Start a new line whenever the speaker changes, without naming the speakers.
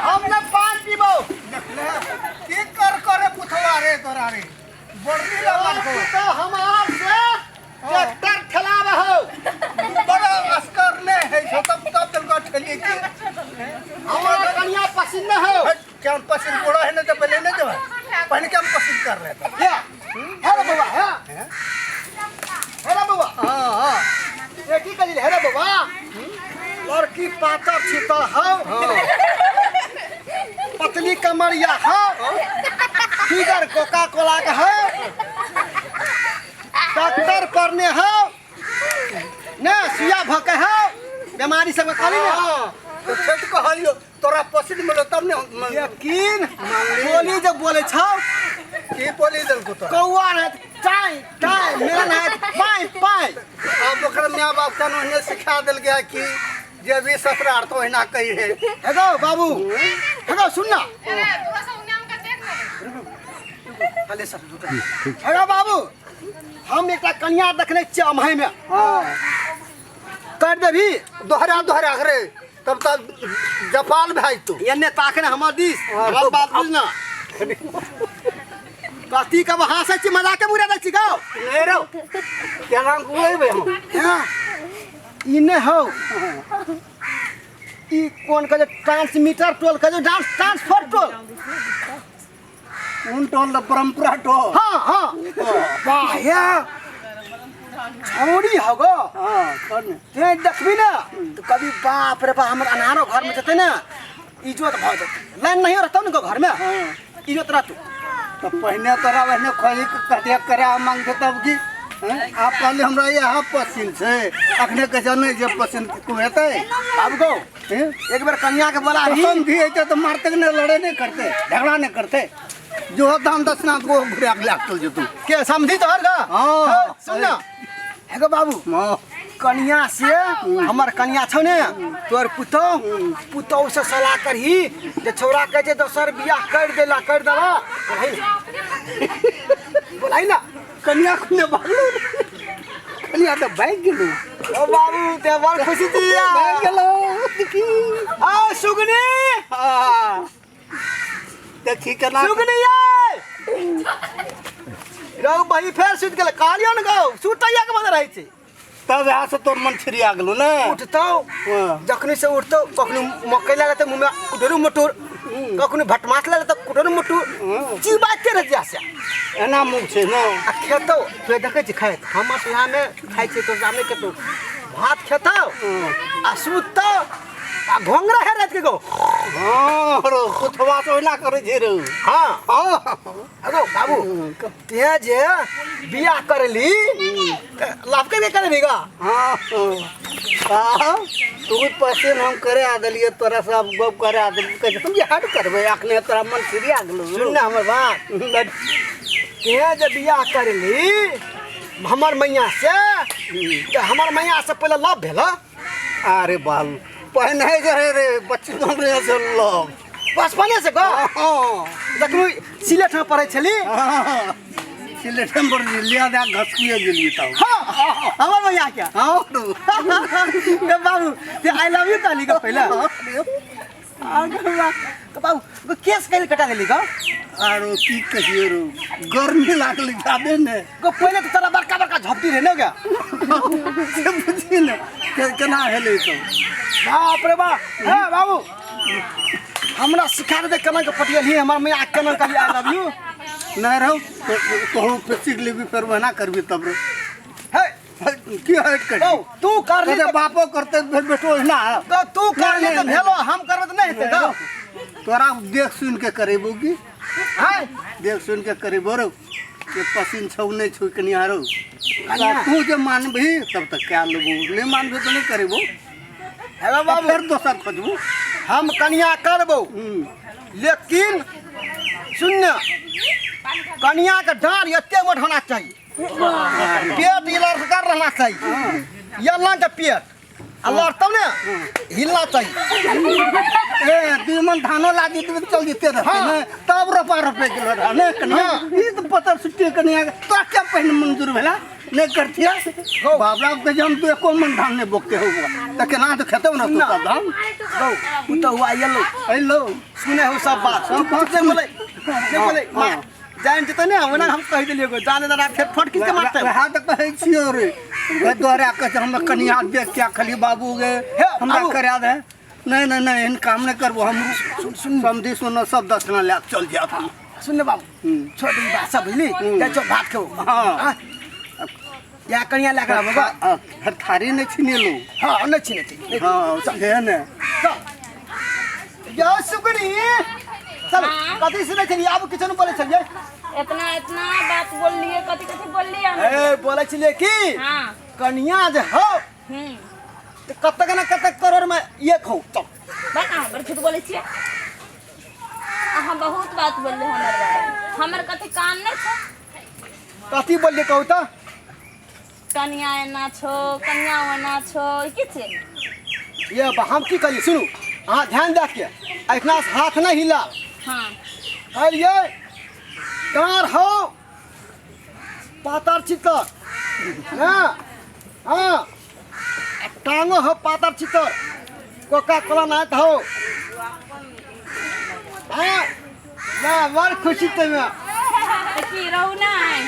हम न पान पीबो।
देखले की कर करे पुथवा रे तोरा रे बड़ी लगल को।
तो हमार से ट्रैक्टर ठेलावे हो।
बड़ा अस्कर ने है छो तब तब तलका ठेली की।
हमार कनिया पसंद न हो।
हट, क्या हम पसंद कोड़ा है ना तो पहले नहीं देवा पहले क्या हम पसंद कर रहे थे।
हे हे रे बउआ, हे हे रे बउआ।
हाँ हाँ
ये की करी हे रे बउआ, लड़की पातर छितर हो, पतली कमरिया हो, फिगर कोका कोला के हो, डॉक्टर पढ़ने हो ने सुइया भके हो, बीमारी सब खाली ने।
हाँ, तो छठ कहलियो तोरा पसंद मिलो तब ने
यकीन बोली जब बोले छौ
की बोली देलको तोरा।
कौआ रहत टाइ टाइ, मेरा रहत पाई पाई।
आब ओकर माय बाप के ओहने सिखा देल गया कि जे भी ससुराल तो ओहिना कही है।
हेगो बाबू, हेगो सुन ना। हले सर हेगो बाबू, हम एकटा कन्या देखने छियै अमहै में।
हाँ
कर देबी
दोहरा दोहरा करे तब तब जपाल भाई तू
एने ताकने हमर दिस। हमर बात बुझ ना, कथी कब हंसै छी, मजाक के उड़ा दै छी गौ।
नहीं रो क्या नाम बोलेबे हम।
हाँ, ई नहि हौ, ई कोन कहै छै ट्रांसमीटर टोल कहै छै, डांस ट्रांसफर टोल।
उन टोल त परंपरा टोल।
हाँ हाँ वाह या छौड़ी हो गो।
हाँ कौन
ते देखबी ना तो कभी बाप रे बाप, हमर अनारो घर में जते ना इज्जत भऽ जेतै, लाइन नहीं रहतौ ने गो घर में।
हाँ।
इज्जत रहतौ।
तो पहिने तोरा ओहने खोजी के कटिया करे मांगते तब की हैं? आप कहली हमरा यहाँ पसिन छै, अखने कहै छै नहि जे पसिन को हेतै।
बाबू गो
हैं?
एक बेर कन्या के बोला ही।
पसंद भी हेतै तो मारते के नहि, लड़े नहीं करते, झगड़ा नहीं करते, जो दान दक्षिणा को घुरा के लाग चल जेतू।
के समझी तोहर गा।
हाँ।
हाँ, सुन ना हेगो बाबू,
हाँ।
कन्या से हमर कन्या छौ ने तोर पुतौ, पुतौ से सलाह करही जे छौड़ा कहै छै दोसर बियाह कर देला कर देबा, बोलाई ना, बोलाई ना।
कन्या खुने भागलू, कन्या तो भागि गेलू।
ओ बाबू ते बड़ खुशी छी।
भागि गेलौ देखी।
आ सुगनी।
हाँ। देखी केना
सुगनी ये रौ बही फेर सुति गेलै, कहलियौ ने गौ सुतैया के मदद रहै छै।
तब यहाँ से तोर मन छिड़िया गेलो ने।
उठतौ
हाँ।
जखनी से उठतौ कखनो मकई लए लेतौ मुँहमे कुटरू मुटुर, कखनो भटमास लए लेतौ कुटरू मुटुर, चिबाते रह जा से।
एना मुँह छै ने।
आ खेतौ तो देखै छी खाइत, हमर यहाँ खाइ छै तो सामने खेतौ भात खेतौ आ सुततौ आ घोंगरा है रात के गो।
हाँ रो कुथवा तो ओहिना करै छै रो।
हाँ
हाँ।
अगो बाबू ते जे बियाह करली लाभ के करबी गा।
हाँ हाँ तू पसिन हम करे आ देलिए तोरा सब गप करे आ देलिए, कहै छै हम जे हट करबै अखने तोरा मन छिड़िया गेलो।
सुन ना हमर बात, ते जे बियाह करली हमर मैया से, तऽ हमर मैया से पहिले लव भेल।
अरे बाल पहिने जे रहे रे बचपन रे से लव
बचपने से गो।
हाँ।
जखन सिलेट में पढ़ै छली।
हाँ, सिलेट में पढ़ै छली, लिया दए घसकिए गेलिए तब।
हाँ, हमर मैया के।
हाँ।
गे बाबू ते I love you कहली गो पहिले। आ गे बा, बाबू गो केस कैल कटा देली गो।
आरो की कहियो रो, गर्मी लागल जादे ने।
गो पहिले तो तोरा बड़का बड़का झपटी रहे ने गे।
से बुझी ने केना हेलै तो।
बाप रे बाप, हे बाबू हमरा सिखा दे केना के पटियलही, हमर मैया केना कहली I love you.
नहीं रहो तोहू पे सीख लेबी फेर वहना करबी तब रे।
हे
की हट कर
गौ तू कर ली
तेरे बापो करते फेर बेटो ओहिना।
गौ तू कर ली
नहीं,
तो
नहीं,
भेलो, हम करबे तो नहीं हेतै गौ।
तोरा देख सुन के करेबो की।
हैं?
देख सुन के करेबो रो के पसिन छौ नहीं छौ कनिया रो।
कनिया।
तू जे मानबही तब तक क्या लेबो, नहीं मानबही तो नहीं करेबो।
हेलो बाबू
फिर दोसर खोजबो।
हम कनिया करबो, लेकिन सुन ने, कनिया के डाँड़ एते मोट होना चाहिए, पेट लड़कर रहना चाहिए, ये के पेट आ लड़तौ ने हिलना चाहिए।
ए दुई मन धानो लादी देबे तऽ चल जेते रहते
हाँ।
ने, तब रोपा रोपे गेलो रह ने कनिया।
हाँ।
ई तऽ पतर सुट्टी कनिया के तोरा क्या पहिने मंजूर भेला? नहीं करतिया बाबरा के जे हम तो एको मन धान नहीं बोकते हो त केना तो खेतौ ना तू सब धान।
गौ उ तऽ हुआ अयलो।
अइलो।
सुने हो सब बात।
सब बात।
नहीं बोले, नहीं बोले।
हाँ।
माँ जान जेतै ने ओना हम कहि देलियै गो जाने दादा फेर फटकी के मारतै।
वएह तऽ कहै छियौ रे, गे तोरा कहै छै हमरा कनिया देख के खाली बाबू गे।
हे,
हमरा
आबू।
करा दे। नहीं नहीं नहीं, एहन काम नहीं करबो हम।
सुन।
समधी सुनो सब दक्षिणा लए के चल जायब हम।
सुन ने बाबू, छोड़ दे ई बात सब बुझली, जाइ छौ भात खेबो।
हाँ।
हाँ? या कनिया लए के आबो गो।
फेर थारी नहीं छिनेलू।
हाँ, नहि छिनेतै।
हाँ, से ने।
चल। यौ सुगनी, चल।
हाँ।
कथी सुनै छलियै? आब किछो नहि बोलै छलियै।
इतना इतना बात बोललिए, कथी कथी बोललिए हम?
ए बोलै छलियै की
हाँ।
कनिया जे हौ तऽ कतेक ने कतेक करोड़ में एक हौ। चल।
बा, अहाँ बड़ झूठ बोलै छियै। अहाँ बहुत बात बोललिए हमर बारे में। हमर कथी काम नहीं छै?
कथी बोललियै कहू तऽ?
कनिया एना छौ, कनिया ओना छौ, ई की छै?
ये बा, हम की कहलियै सुनू अहाँ ध्यान दए के, एहिठिना से हाथ नहि हिला।
हाँ।
कहलियै डाँर हौ पातर चितर, हाँ हाँ, आ टांगो हौ पातर चितर, कोका कोला नाच हौ। हाँ ना, बड़ खुशी तैमे।
तऽ की रहू नहि?